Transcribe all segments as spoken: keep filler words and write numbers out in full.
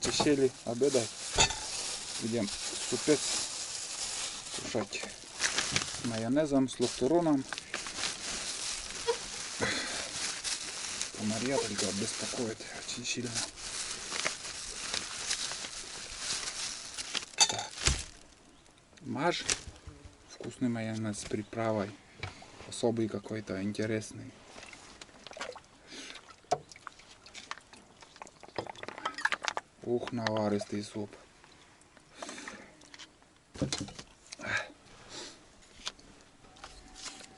Сели обедать. Будем супец кушать с майонезом, с лохтуроном. Комарья только беспокоит очень сильно. Так. Маж. Вкусный майонез с приправой. Особый какой-то, интересный. Ух, наваристый суп.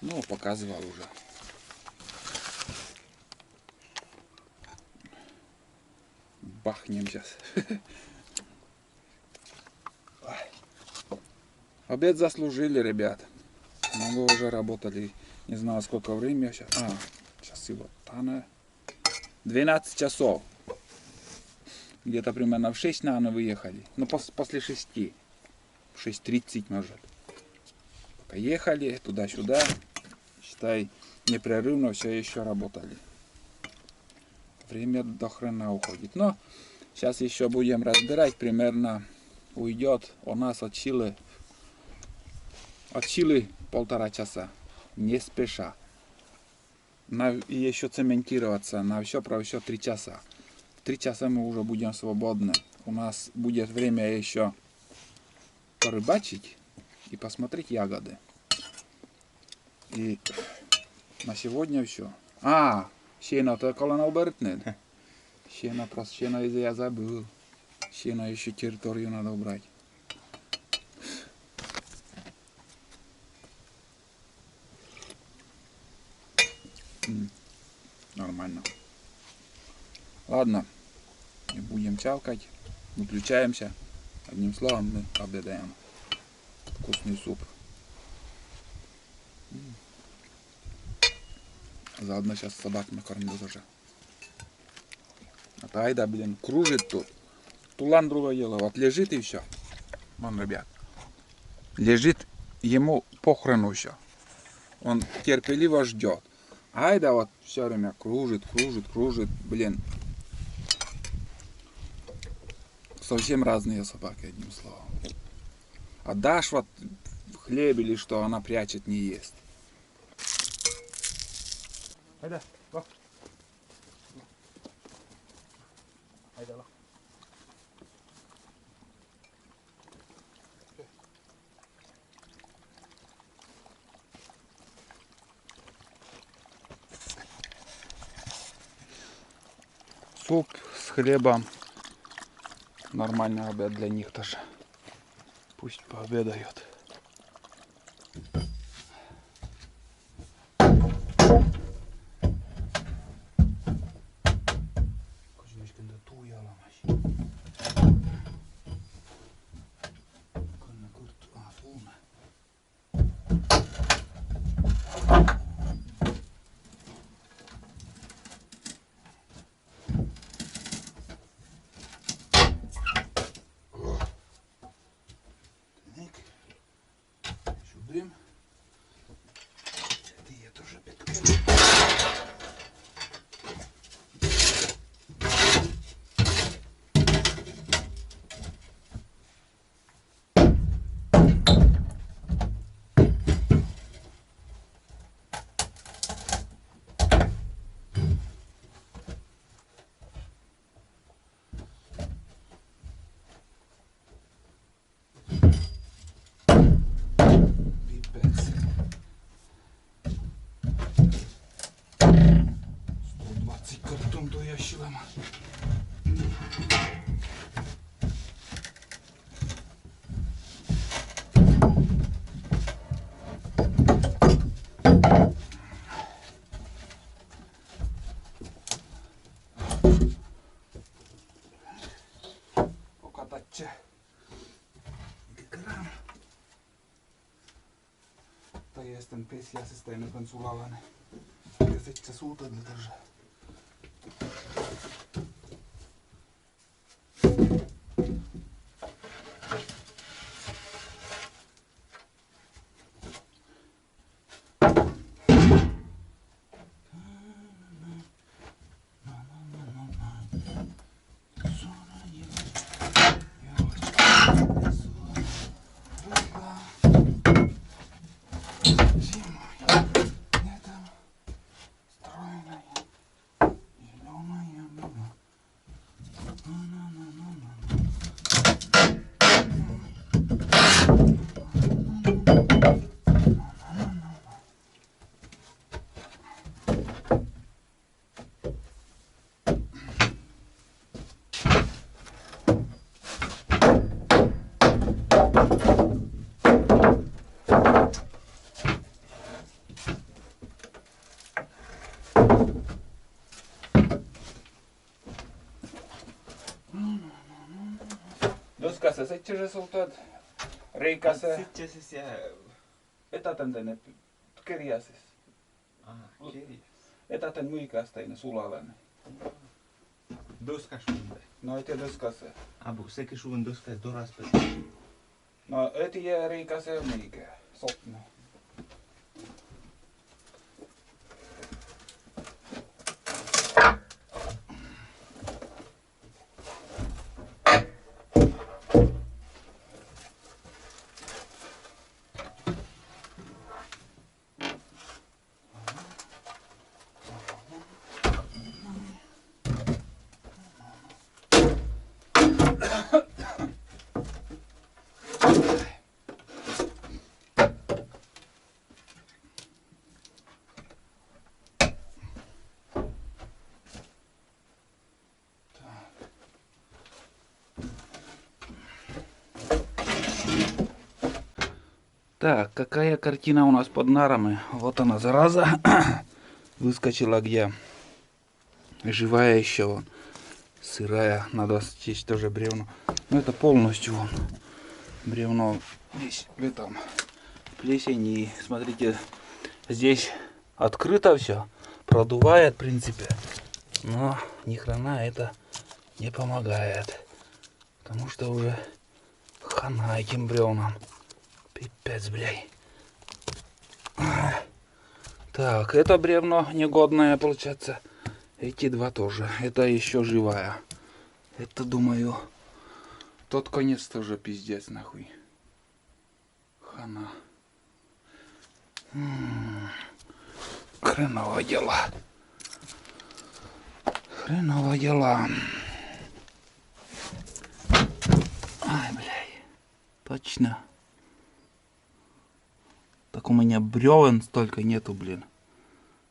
Ну, показывал уже. Бахнем сейчас. Обед заслужили, ребят. Много уже работали. Не знаю, сколько времени сейчас. А, часы вот, она. Двенадцать часов. Где-то примерно в шесть, наверное, выехали. Ну, пос- после шести. В шесть тридцать, может. Пока ехали туда-сюда. Считай, непрерывно все еще работали. Время до хрена уходит. Но сейчас еще будем разбирать. Примерно уйдет у нас от силы, от силы полтора часа. Не спеша. На, и еще цементироваться на все про все три часа. В три часа мы уже будем свободны. У нас будет время еще порыбачить и посмотреть ягоды. И на сегодня все. А, сено-то колонал бертнет. Сено, просто сено из я забыл. Сено, еще территорию надо убрать. М, нормально. Ладно, не будем чавкать, выключаемся. Одним словом, мы обедаем. Вкусный суп. М. Заодно сейчас собак накормлю тоже. А то айда, блин, кружит тут. Тулан другое дело. Вот лежит и все. Вон, ребят. Лежит, ему похрену все. Он терпеливо ждет. Айда вот все время кружит, кружит, кружит. Блин. Совсем разные собаки, одним словом. А дашь вот хлеб или что, она прячет, не ест. Айда, лох. Айда, лох. Суп с хлебом. Нормальный обед для них тоже. Пусть пообедают. Так. Сюды. Сюды я тоже підкину. Пипець. Сто двадцять картон до ящика. Пока татче. Та я стан пес, я се стайна консулалане. Я се часу та не держа. Касӧ сэтчӧ жӧ султӧд, рейкасӧ. Сэтчӧ сійӧ. Этатӧн тэнӧ керъясыс. А, керъяс. Этатӧн мыйкӧ ас тайӧ сулалӧны. Доска шуӧны. Но эта доскасӧ. Абу, сэки шуӧны доскасӧ дорас пӧ. Но эта рейкасӧ мыйкӧ сотны. Так, какая картина у нас под нарами? Вот она, зараза. Выскочила где. Живая еще вон. Сырая. Надо здесь тоже бревно. Ну, это полностью вон. Бревно здесь в этом плесени. И смотрите, здесь открыто все. Продувает, в принципе. Но ни хрена это не помогает. Потому что уже хана этим бревнам. Пипец, блядь. Так, это бревно негодное получается. Эти два тоже. Это еще живая. Это, думаю, тот конец тоже пиздец нахуй. Хана. М, хреново дело. Хреново дело. Ай, блядь. Точно. Так у меня бревен столько нету, блин,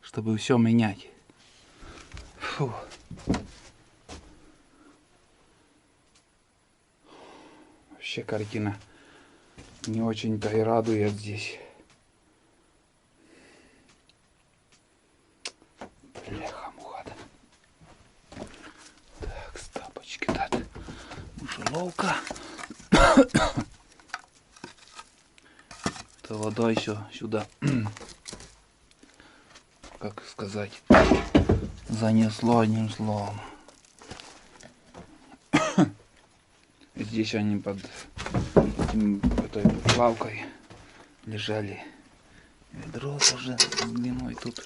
чтобы все менять. Фу. Вообще картина не очень-то и радует здесь. Бляха-муха. Так, с тапочки так. Мышеловка. То водой еще сюда, как сказать, занесло, одним словом. Здесь они под этим, этой лавкой лежали. Ведро тоже с длиной тут.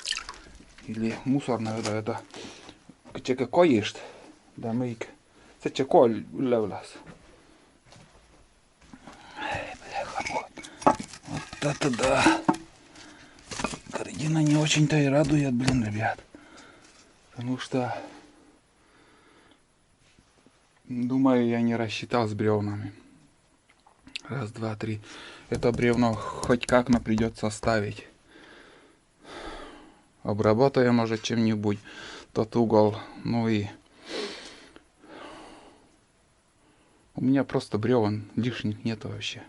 Или мусор, наверное, это. Кытчӧкӧ коишт. Да, мыйкӧ. Сэтчӧ кой лэвлас. Эй, бляха, вот. Вот это да. Картина не очень-то и радует, блин, ребят. Потому что, думаю, я не рассчитал с бревнами. Раз, два, три. Это бревно хоть как, но придется оставить. Обработаю, может, чем-нибудь тот угол. Ну и у меня просто бревен лишних нету вообще.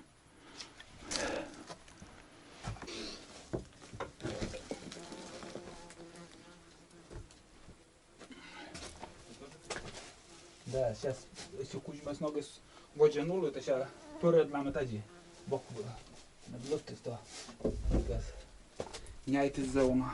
Да, сейчас, если кузьмас ногыс водзӧ нулыд, то сейчас пӧрӧдлам тадзи. Бок было. Медводдза то. Сейчас. Няйтіс зэв уна.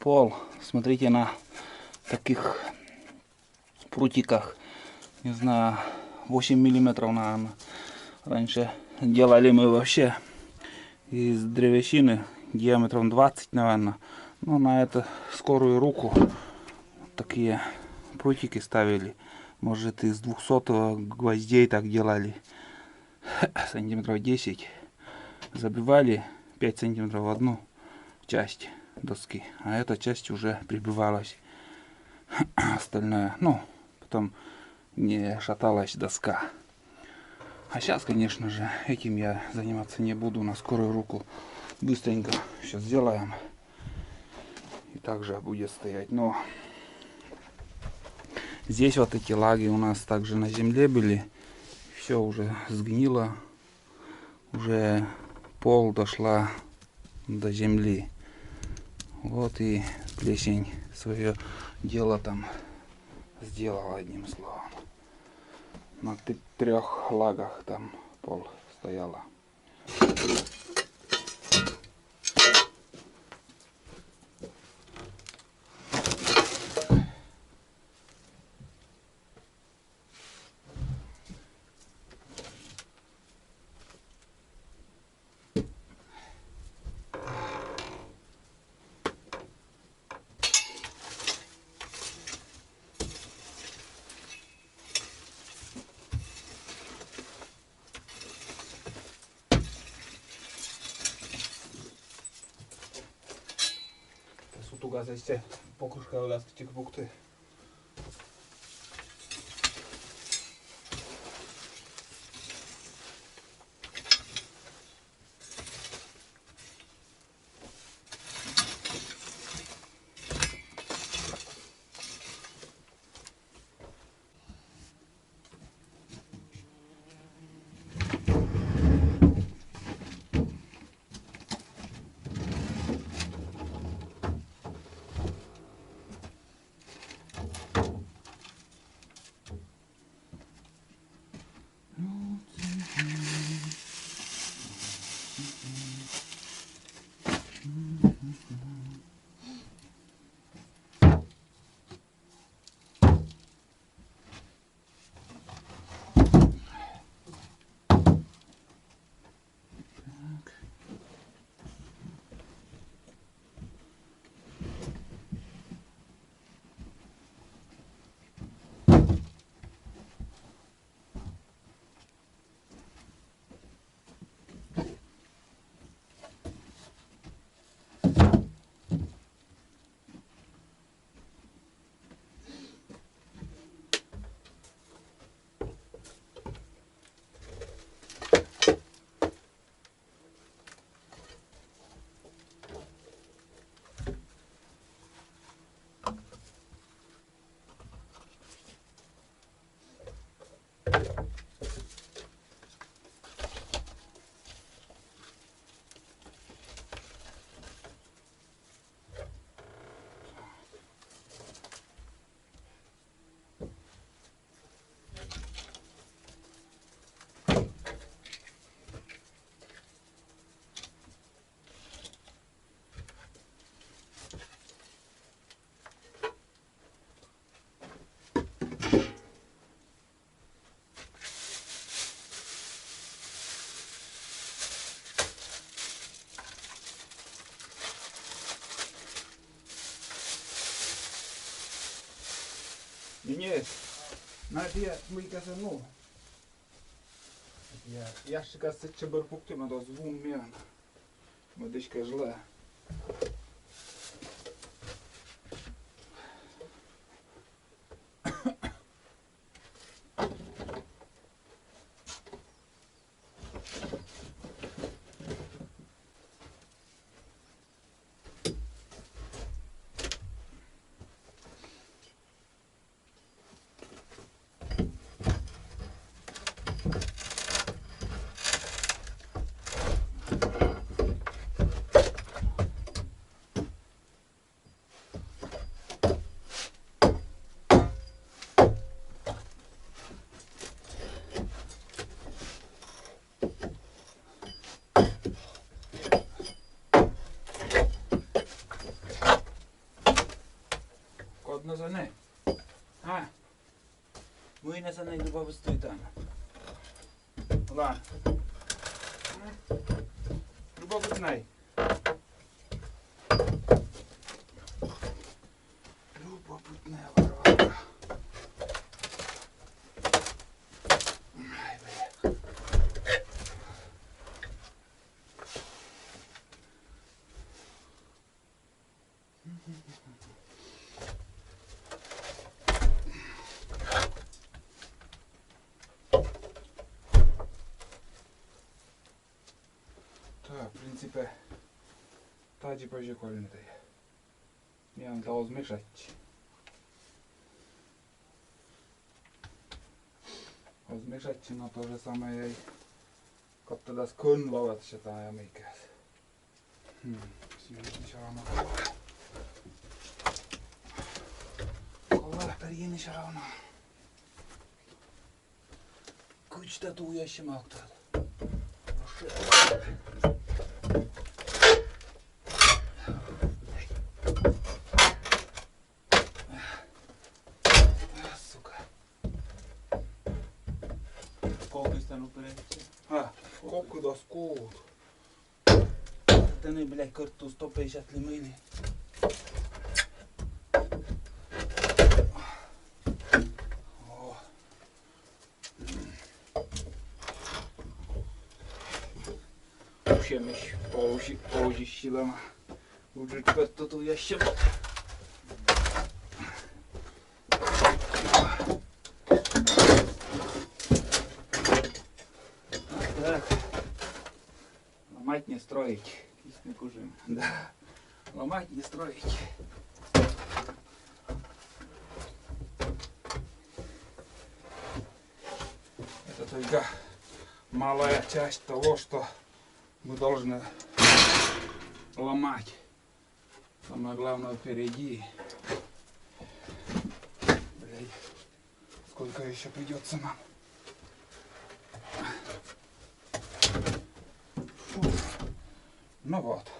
пол. Смотрите, на таких прутиках, не знаю, восемь миллиметров, наверное. Раньше делали мы вообще из древесины диаметром двадцать, наверное. Но на это скорую руку такие прутики ставили. Может, из двухсотого гвоздей так делали. Сантиметров десять. Забивали пять сантиметров в одну часть доски, а эта часть уже прибивалась. Остальная, ну, потом не шаталась доска. А сейчас, конечно же, этим я заниматься не буду на скорую руку. Быстренько все сделаем. И также будет стоять. Но здесь вот эти лаги у нас также на земле были. Все уже сгнило. Уже пол дошла до земли. Вот и плесень свое дело там сделала, одним словом. На т- трех лагах там пол стояла. Сутугас эсте покрышка вылас кытчык пукты. Не, не, на это я, мы казану. Я, я же, кажется, чебер пуктым, а то звум мен. Мӧдыськӧ жлӧ. Мясо на любопытствует там. Ладно. Любопытный. Любопытная Варвара. Ай, бля. Та, в принципе, тадзи позже колінь тайӧ. Миян та оз мешайтчы. Оз мешайтчы, но то же самое и код тӧдас кӧн лоӧ сэтшӧм тайӧ мыйкӧ. Хм, всё, ничего равно. Колӧ, перйыны всё равно. Кыдз тайӧ туясьӧма, ог тӧд. Сука. Кокыс тан упирайтчӧ. А, кокыс доскут. Тані, блядь, кӧрт тус топӧйсятлі мый ли. О. Ушемысь, поужи-, поужи силама. Уже кӧрт тус туясьӧма. Так. Ломать не строить. Лесник уже. Да. Ломать не строить. Это только малая часть того, что мы должны ломать. Самое главное впереди. Блядь. Сколько еще придется нам? Фу. Ну вот.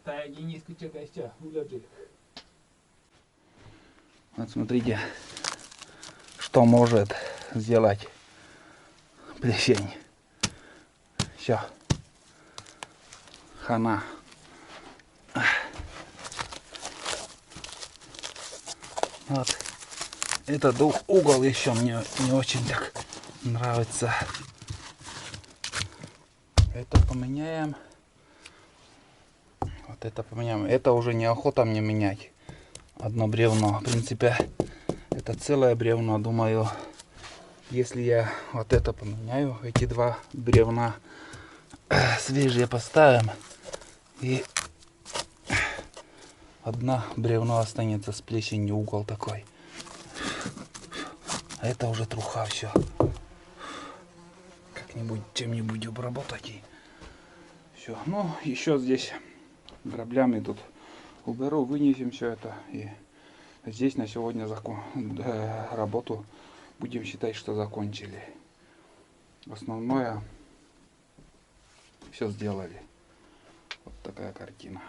Тайӧ Денис кытчӧкӧ ещё уледжык. Вот смотрите, что может сделать плесень. Всё. Хана. Вот. Этот у-, угол ещё мне не очень так нравится. Это поменяем. Вот это поменяем. Это уже неохота мне менять. Одно бревно. В принципе, это целое бревно. Думаю, если я вот это поменяю, эти два бревна свежие поставим, и одно бревно останется с плесенью, угол такой. А это уже труха, всё. Как-нибудь чем-нибудь обработать и всё. Ну, ещё здесь граблями тут уберу, вынесем всё это. И здесь на сегодня закон, э, работу будем считать, что закончили. Основное всё сделали. Вот такая картина.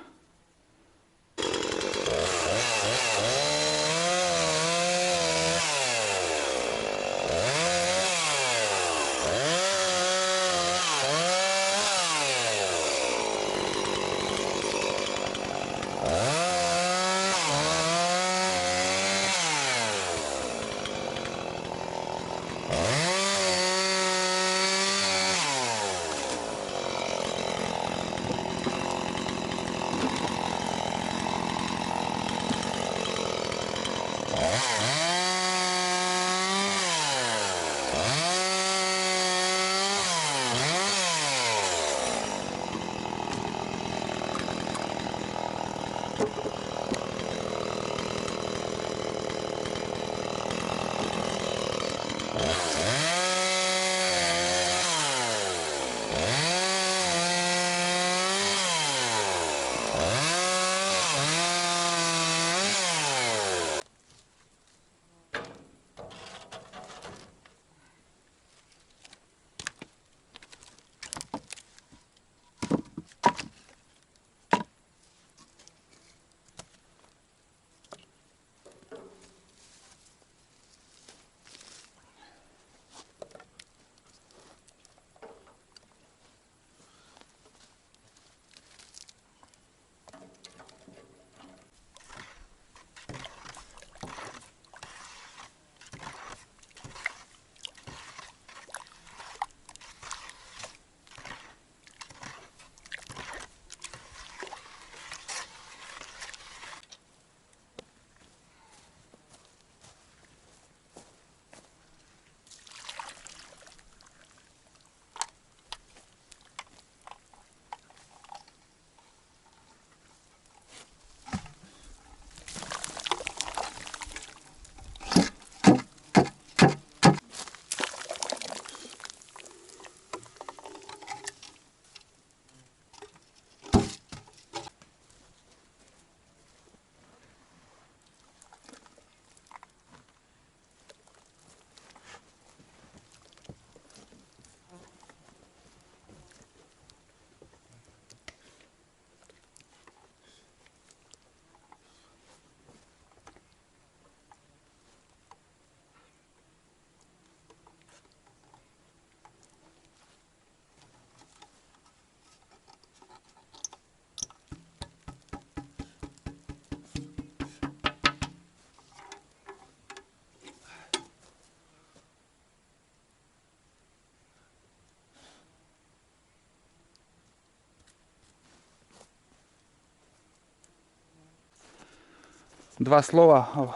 Два слова о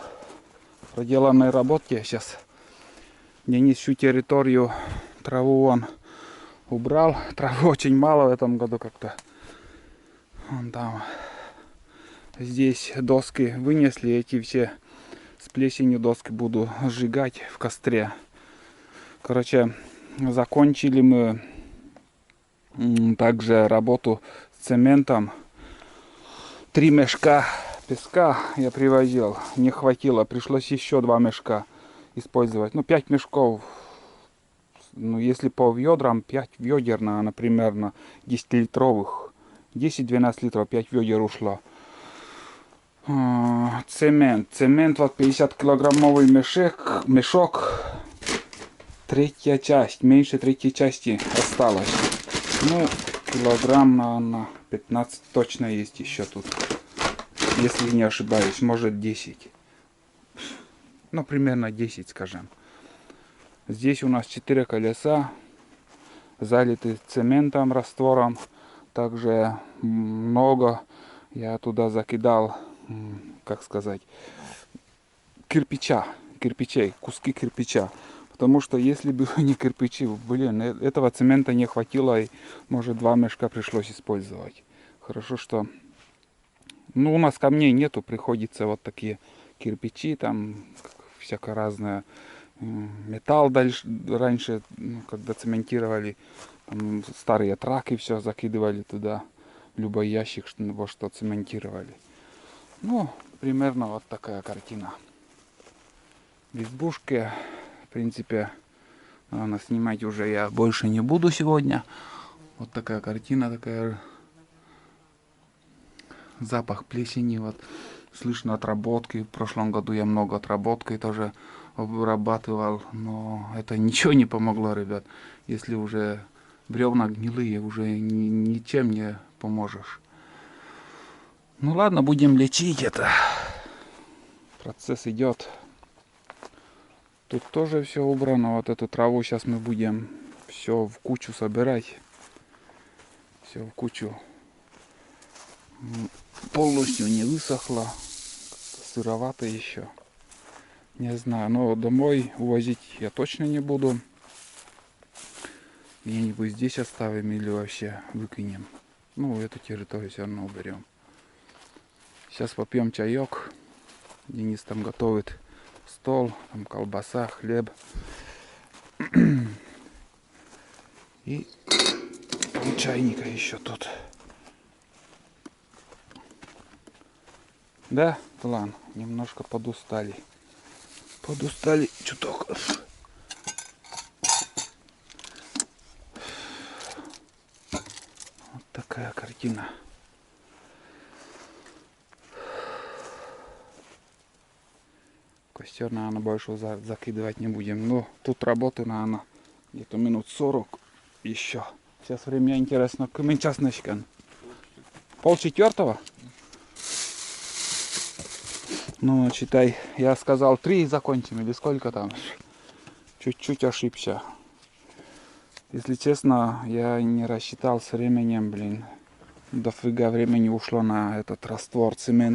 проделанной работе. Сейчас Денис всю территорию, траву он убрал. Травы очень мало в этом году как-то. Вон там. Здесь доски вынесли, эти все с плесенью доски буду сжигать в костре. Короче, закончили мы также работу с цементом. Три мешка песка я привозил, не хватило, пришлось еще два мешка использовать. Ну, пять мешков, ну, если по ведрам, пять ведер, наверное, примерно десятилитровых. Десять-двенадцать литров, пять ведер ушло. А, цемент. Цемент, вот пятьдесят килограммовый мешок, мешок. Третья часть, меньше третьей части осталось. Ну, килограмм, наверное, пятнадцать точно есть еще тут. Если не ошибаюсь, может, десять. Ну, примерно десять, скажем. Здесь у нас четыре колеса, залиты цементом, раствором. Также много я туда закидал, как сказать, кирпича, кирпичей, куски кирпича. Потому что если бы не кирпичи, блин, э, этого цемента не хватило, и, может, два мешка пришлось использовать. Хорошо, что, ну, у нас камней нету, приходится вот такие кирпичи, там всякое разное, металл дальше, раньше, ну, когда цементировали, там старые тракы, все закидывали туда, любой ящик, во что цементировали. Ну, примерно вот такая картина. В избушке, в принципе, наверное, снимать уже я больше не буду сегодня. Вот такая картина, такая, запах плесени, вот, слышно отработки. В прошлом году я много отработкой тоже обрабатывал, но это ничего не помогло, ребят. Если уже бревна гнилые, уже ни, ничем не поможешь. Ну ладно, будем лечить это. Процесс идет. Тут тоже все убрано. Вот эту траву сейчас мы будем все в кучу собирать. Все в кучу. Полностью не высохло. Как-то сыровато еще. Не знаю, но домой увозить я точно не буду. Где-нибудь здесь оставим или вообще выкинем. Ну, эту территорию все равно уберем. Сейчас попьем чаек. Денис там готовит стол, там колбаса, хлеб. И пол чайника еще тут. Да, план. Немножко подустали. Подустали чуток. Вот такая картина. Костер, наверное, больше за- закидывать не будем. Ну, тут работы, наверное, где-то минут сорок еще. Сейчас время интересно. Кымын час нӧшта? Пол четвертого? Ну, считай, я сказал три и закончим, или сколько там? Чуть-чуть ошибся. Если честно, я не рассчитал с временем, блин. Дофига времени ушло на этот раствор, цемент.